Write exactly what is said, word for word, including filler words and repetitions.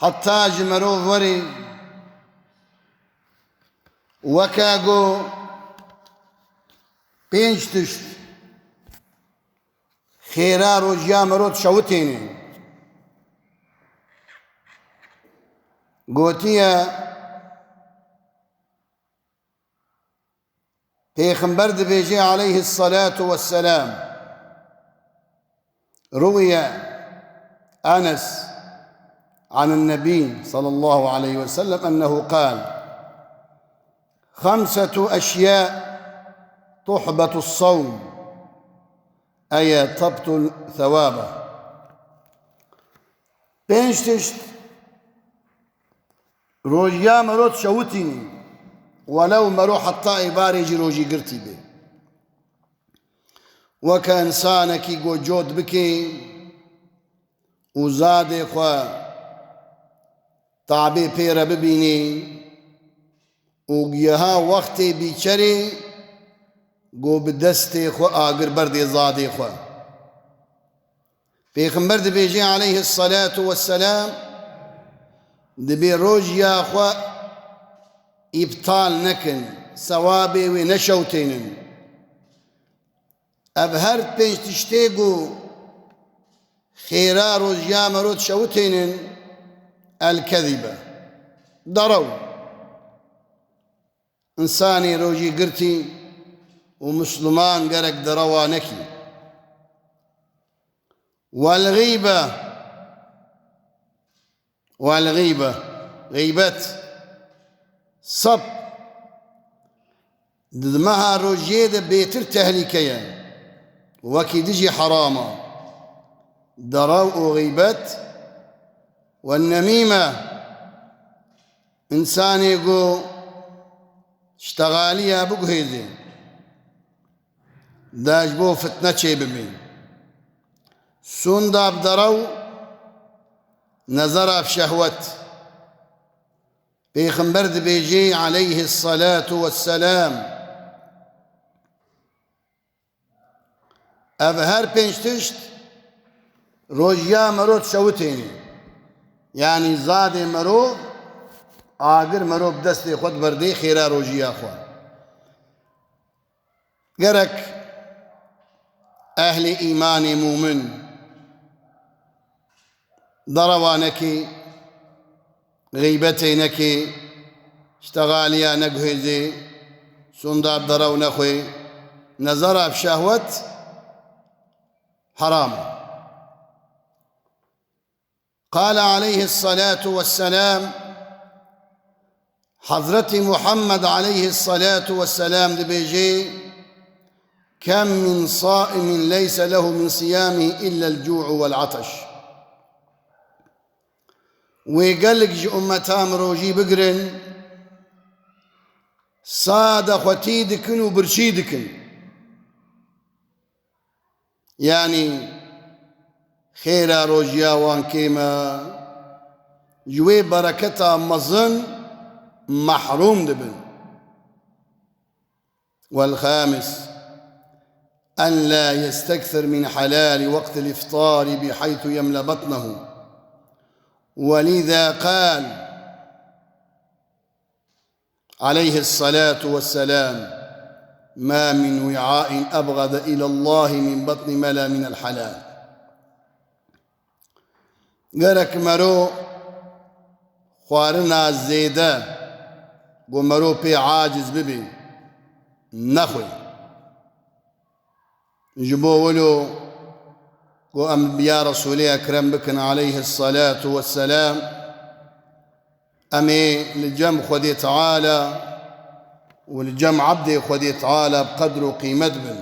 Heta ji merov werê, weke ku pênc tişt xêra rojiya mero dişewitêne. Gotiye, Pêxember dibêje aleyhisselatu vesselam, روي أنس عن النبي صلى الله عليه وسلم أنه قال: خمسة أشياء تحبط الصوم، أي تبطل ثوابه. Pênc tişt rojiya mero dişewitîne, welew mero heta êvarê jî rojî girtî be. Weke însanekî ku cot bike û zadê xwe tabê pê re bibîne û giha wextê bîçerê ku bi destê xwe agir berdê zadê xwe. Pêxember dibêje aleyhisselatu vesselam, dibê rojiya xwe îptal nekin, sewabê wê neşewtênin. Ev her pênc tiştê ku xêra rojiya mero dişewitênin, el-kezibe, derew. Însanê rojî girtî û misliman gerek derewa nekî. Wel-xîbe, wel-xîbe, xîbet, sep, di meha rojiyê de bêtir tehlîke ye. Wekî di jî heram e. Derew û xîbet, wel-nemîme, însanê ku ştexaliya biguhêzê, da ji bo fitne çêbibî. Sûnda bi derew, nezera bi şehwet. Pêxember dibêje aleyhisselatu vesselam, ev her pênc tişt rojiya mero dişewitêne. Yanî zadê mero, agir mero bi destê xwe diberdê xêra rojiya xwe. Gerek ehlê îmanê mûmin derewa nekê, xîbetê nekê, ştexaliya neguhêzê, sûnda bi derew nexwê, nezera bi şehwet heram e. قال عليه الصلاة والسلام، Hezretî Muhammed aleyhisselatu vesselam dibêje: كم من صائم ليس له من صيامه إلا الجوع والعطش. Wê gelek ji ummeta min rojî bigirin, sade xwetî dikin û birçî dikin. Yanî xêra rojiya wan kêm e, ji wê bereketa mezin mehrûm dibin. والخامس، أن لا يستكثر من حلال وقت الإفطار بحيث يملأ بطنه. ولذا قال عليه الصلاة والسلام: ما من وعاء أبغض إلى الله من بطن ملا من الحلال. Gerek mero xwarina zêde, ku mero pê aciz bibî, nexwe. Ji bo wilo ku em bi ya Resûlê Ekrem bikin aleyhisselatu vesselam, em ê li cem Xwedê Teala û li cem ebdê Xwedê Teala bi qedr û qîmet bin.